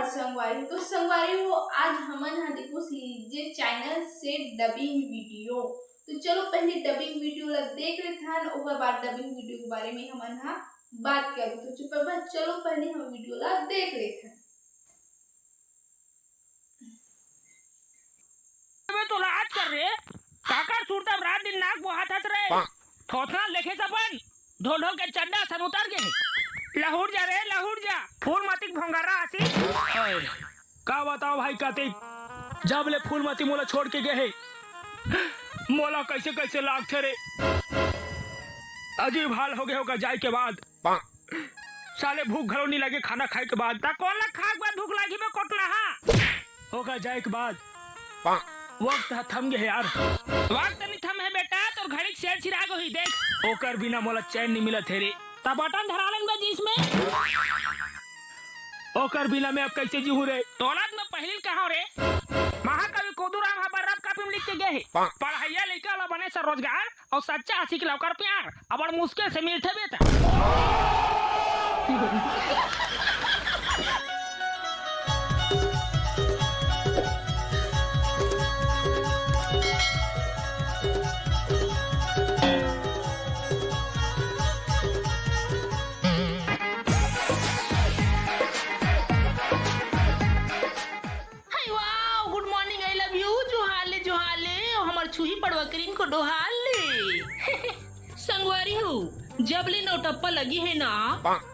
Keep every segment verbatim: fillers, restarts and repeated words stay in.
संगवारी हो, तो संगवारी हो, आज हमन ह देखो सीजे चैनल से डबिंग वीडियो। तो चलो पहले डबिंग वीडियो ला देख लेथन, ओकर बाद डबिंग वीडियो के बारे में हमन ह बात करबो। तो चुप बा, चलो पहले हम वीडियो ला देख लेथन। अबे तो लाज कर रे, काकर सुरता रात दिन नाक बोहात हस रे। थोथना लेखे सपन ढोल ढोल के चड्डा सन उतर गे हे। लहुट जा रे, लहुट जा, फूल मतिक भोंगरा आसी। अय, का बताओ भाई कतिक, जब ले फूलमती मोला छोड़ के गे हे, मोला कैसे कैसे लागथे रे। अजीब हाल हो गए होगा जाए के बाद। साले भूख घलो नहीं लगे खाना खाए के बाद। ता कोन ला खाए के बाद भूख लागी बे कोटना हा? होगा जाए के बाद। वक्त ह थम गे हे यार। वक्त नहीं थम हे बेटा, तोर घड़ी के सेल सिराग होही देख। ओकर बिना मोला चैन नहीं मिलत हे रे। ता बटन धरा लेन बे जिसमें। ओकर बिना मैं अब कैसे जीहूं रे? तोला त मैं पहिली ल कहां रे, महाकवि कोदूराम ह बर्रब कापी में लिख के गे हे, पढ़इया लइका ला बने से रोजगार अउ सच्चा आशिक ला ओकर प्यार, अबड़ मुश्किल से मिलथे बेटा। Hi wow, good morning, I love you, जोहार ले, जोहार ले, ओ हमर छुही पड़वा क्रीम को डोहार ले। संगवारी हो, जब ले नौटप्पा लगी है ना,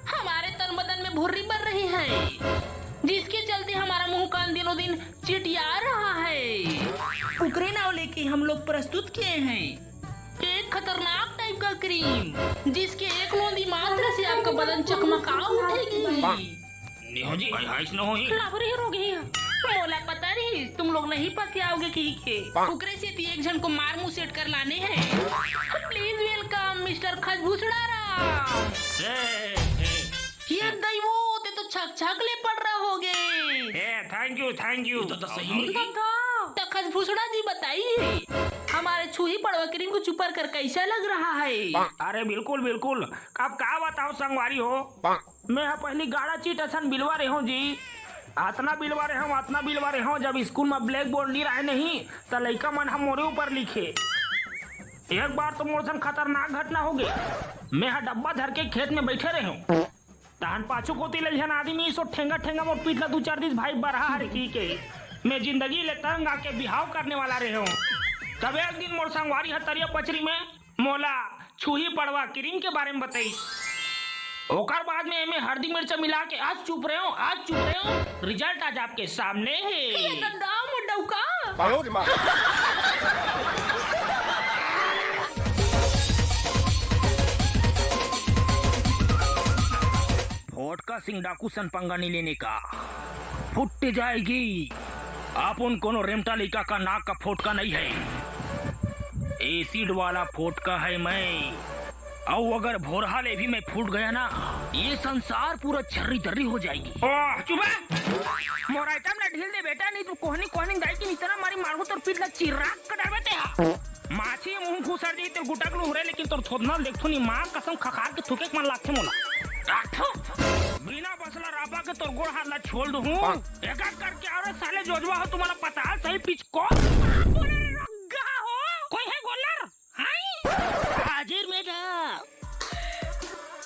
हमारे तन बदन में भुर्री बढ़ रही है, जिसके चलते हमारा मुंह कान दिनों दिन चिटिया रहा है। उकरे नाव लेके हम लोग प्रस्तुत किए हैं एक खतरनाक टाइप का क्रीम, जिसके एक लोंदी मात्र से आपका बदन चकमका उठेगी। नेहो जी, भाई, हाइस न होही। लाभ रही रोगी। मोला पता रही, तुम लोग नहीं पतियाओगे कही के। ओकरे सेती एक झन को मार मुंह सेट कर लाने हैं। Please welcome mister Khajbhusda Ram. ए, ए, ये दैवो, ते तो छक छक ले पड़ रहा होगे। ए, थैंक यू, थैंक यू। ये तो, तो सही में। तो खजभूसड़ा जी बताइए, हमारे छुही पड़वा क्रीम को चुपर कर कैसा लग रहा है? अरे बिल्कुल, बिल्कुल। अब का बताओ संगवारी हो, मैं ह पहिली गाड़ा चीट असन बिलवा रेहों जी। अतना बिलवा रेहों, अतना बिलवा रेहों, जब स्कूल म ब्लैक बोर्ड नी राहे नहीं, त लइका मन ह मोरे ऊपर लिखे। एक बार तो मोर संग खतरनाक घटना हो गे। मैं ह डब्बा धर के खेत में बैठे रेहों। तहन पाछू कोती ले झन आदमी सो ठेंगा ठेंगा मोर पीठ ला दू चार दिस भाई बरहा हरे की के। मैं जिंदगी ले तंग आके बिहाव करने वाला रेहों। तब एक दिन मोर संगवारी ह तरिया पचरी में मोला छुही पड़वा क्रीम के बारे में बताइस। ओकर बाद में एमे हरदी मिर्चा मिला के आज चुप रहे हो, आज चुप रहे हो, रिजल्ट आज आपके सामने है। ये गंदा मुंडा का। फोटका सिंह डाकू सन पंगा नहीं लेने का। फुट जाएगी। अपन कोनो रेमटा लइका का नाक का फोटका नहीं है, एसिड वाला फोटका है मैं। अउ अगर भोरहा ले भी मैं फूट गया ना, ये संसार पूरा छर्री दर्री हो जाएगी। ओह, चुप है। मोर आइटम ला ढील दे बेटा, नहीं तो कोहनी कोहनी दाई की नितना मारी मारू तोर पीठ ला चिराग कर डालबे ते हा। माछी मुंह घुसर जाई तोर गुटक लुहरे, लेकिन तोर थोदना ल देखथो नी मां कसम खखार के थूके के मन लागथे मोला। राखो। बिना बसला रापा के तोर गोड़ हाथ ला छोल दूहूं। एक एक करके आ रे साले जोजवा हो तुम्हारा पता सही पिचको। बोले रे रग्गा हो। कोई है गोलर? हाय। हाजिर में जा।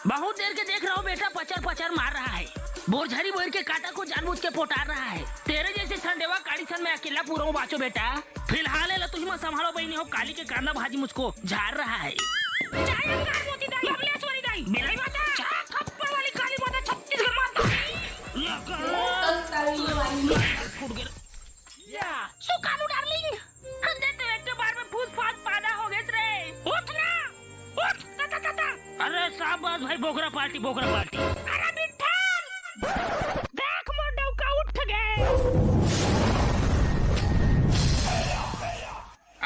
बहुत देर के देख रहा हूँ बेटा, पचर पचर मार रहा है। बोरझरी बोर के काटा को जानबूझ के पोटार रहा है। तेरे जैसे संडेवा काड़ी सन में अकेला पूरा हूँ बाचो बेटा। फिलहाल एला तुही मन संभालो बहिनी हो, काली के कांदा भाजी मुझको झार रहा है। जय अंगार मोती दाई, अमलेश्वरी दाई, बिलाई माता, चार थप्पड़ वाली काली माता, छत्तीसगढ़ माता। फूट गया। सुकालू डार्लिंग, हम तो एक बार में फूस फास पादा हो गए रे। उठ ना, उठ, ता, ता, ता, ता। अरे शाबाश भाई, बोकरा पार्टी, बोकरा पार्टी। अरे बिट्ठल, देख मोर डौका उठ गए।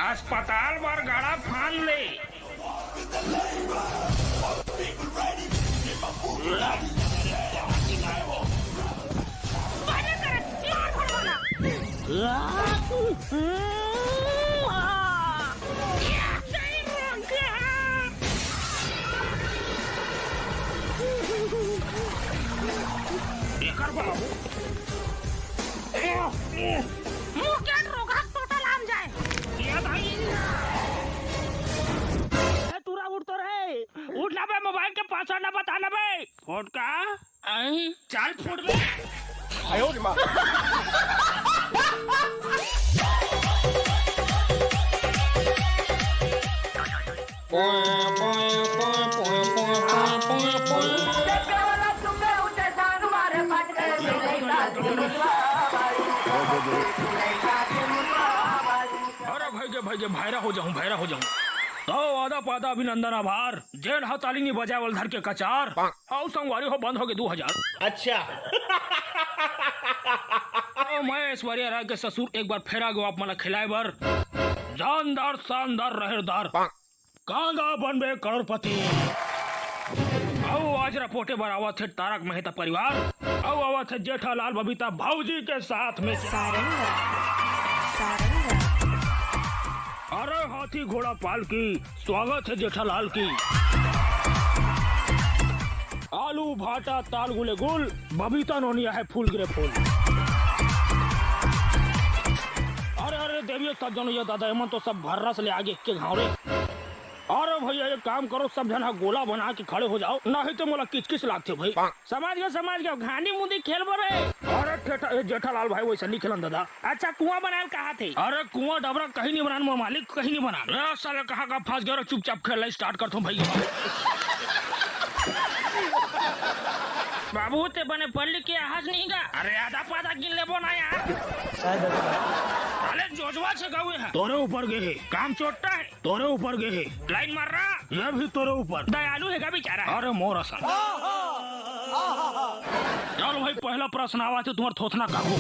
अस्पताल बर गाड़ा फान ले। एकर बाबू। मुंह के रोगा टोटल आम जाए। ये भाई। ए, टूरा उठ तो रे। उठ ना बे, मोबाइल के पासवर्ड ना बता ना बे। फोटका। आई, चल फुट बे। अरे भाई गे, भाई गे, भैरा हो जाऊं, भैरा हो जाऊं। तो आदा पादा अभिनंदन आभार, जेन ह ताली नी बजाए वाला धर के कचार। अउ संगवारी हो, बंद हो गे दू हजार। अच्छा। तो मैं ऐश्वर्या राय के ससुर एक बार फेर आ गयो आप मन ला खिलाए बर जानदार शानदार रहेरदार। कांगा बनबे करोड़पति। अउ आज रपोटे बर आवत हे तारक मेहता परिवार, अउ आवत हे जेठालाल बबीता भौजी के साथ में। सारंगा, सारंगा। अरे हाथी घोड़ा पालकी, स्वागत हे जेठालाल की। आलू भाटा ताल गुले गुल, बबीता नोनिया हे फूल गिरे फूल। अरे, अरे, देवियो सज्जनो, ये दादा, एमन तो सब भर्रस ले आगे के घाव रे। अरे भैया, एक काम करो, सब झन ह गोला बना के खड़े हो जाओ, नहीं तो मोला किचकिच लागथे भाई। समझ गए, समझ गए, घानी मुंदी खेल बर हे। अरे ठेठा, ए, जेठालाल भाई, वैसा नहीं खेलन दादा। अच्छा, कुआं बनाल कहा थे? अरे कुआं डबरा कहीं नहीं बनान, मोर मालिक, कहीं नहीं बनान। ए, साले कहाँ का फंस गया रे, चुपचाप खेलना स्टार्ट करथों भैया। बाबू, ते बने पढ़ लिख के आहस नहीं गा? अरे आधा पाधा गिन लेबो ना यार। साले जोजवा छे गए हे। तोरे ऊपर गे हे, काम चोट्टा हे। तोरे ऊपर गे हे। लाइन मार रहा। ये भी तोरे ऊपर। दयालु हे गा बेचारा। अरे मोर असन। चल भाई, पहला प्रश्न आवा थे तुम्हार थोथना काकू।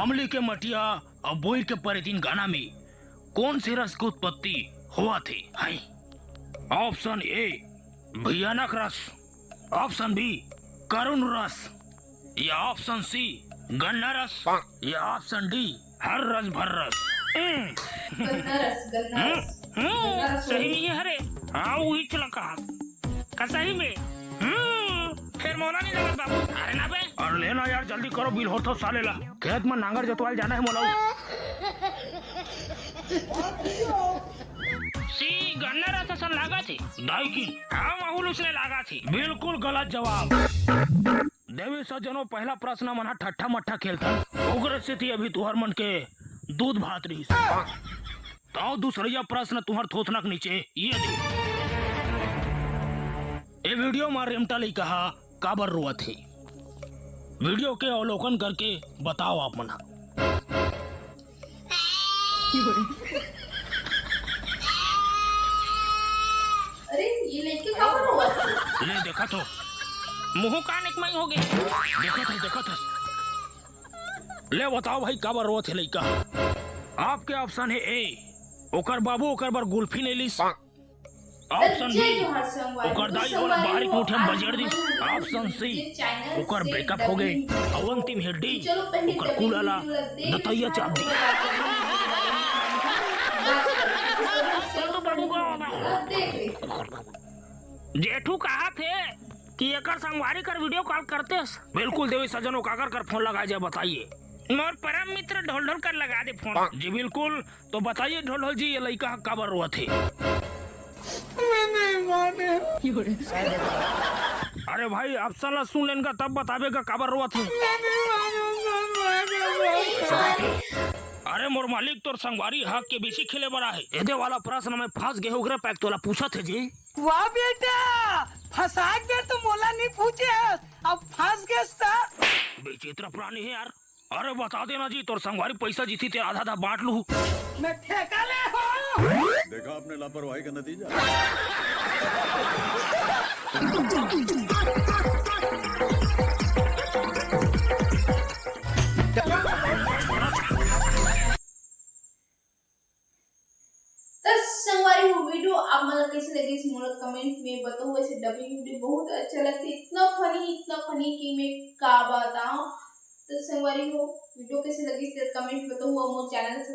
अमली के मटिया अउ बोइर के परेतिन गाना में कौन से रस के उत्पत्ति होवत हे? हैं? ऑप्शन ए, भयानक रस, ऑप्शन बी, करुण रस, या ऑप्शन सी, गन्ना रस, या ऑप्शन डी, हर रस भर रस। हम्म। गन्ना रस, गन्ना हम्म, रस। हम्म, गन्ना रस सही होही। नहीं है रे। हाँ, वही चला कहा। का सही में? हम्म, फिर मोला नहीं लगत बाबू। अरे ना बे। अरे ले ना यार, जल्दी करो, बिल होत हो साले ला। खेत में नांगर जोतवाल जाना है मोला। सी, गन्ना रस असन लागत हे। दाई की? हाँ, माहौल उसने लागत हे। बिल्कुल गलत जवाब। देवी सज्जनो, पहला प्रश्न मन ह ठट्ठा मट्ठा खेलथन, ओकरे सेती अभी तुहर मन के दूध भात रहिस। तौ दूसरइया प्रश्न तुहर थोथना के नीचे ये दे। ए वीडियो म रेमटा लइका ह काबर रोवत हे? वीडियो के अवलोकन करके बताओ आप मन ह। अरे, ये लइका काबर रोवत हे? ले देखा तो, मुंह कान एक मई हो गे। देखत हस, देखत हस। ले बताओ भाई, काबर रोवत हे लइका? आपके ऑप्शन हे ए, ओकर बाबू ओकर बर गुल्फी नइ लिस। ऑप्शन बी, ओकर दाई ओला बाहरी कोठिया म बजेड़ दिस। ऑप्शन सी, ओकर ब्रेकअप हो गे। अउ अंतिम हे डी, ओकर कुला ला दतइया चाप दिस। जेठू कहात हे कि एकर संगवारी कर वीडियो कॉल करतेस। बिल्कुल देवी सज्जनो, काकर कर फोन लगाए जाए बताइए। मोर परम मित्र ढोलढोल कर लगा दे फोन। जी बिल्कुल, तो बताइए ढोलढोल जी, ये लइका ह काबर रोवत हे? अरे भाई, ऑप्शन ला सुन लेन गा, तब बताबे गा काबर रोवत हे। अरे मोर मालिक, तोर संगवारी ह केबीसी खेले बर आहे। एदे वाला प्रश्न में फंस गे हो, ओकरे पैक तोला पूछत हे जी। वाह बेटा, फंसाए के बेर तो मोला नहीं पूछे हस, अब फंस गेस त। विचित्र प्राणी हे यार। अरे बता देना जी, तोर संगवारी पैसा जीती ते आधा आधा बांट लू। मैं ठेका ले हो। देखा आपने लापरवाही का नतीजा। त संगवारी हो, वीडियो आप मन ला कैसे लगिस, मोला कमेंट में बताओ। वैसे डबिंग वीडियो बहुत अच्छा लगथे, इतना फनी, इतना फनी कि मैं का बताऊं। त संगवारी हो, वीडियो कैसे लगिस, तेला कमेंट बताओ, अउ मोर चैनल से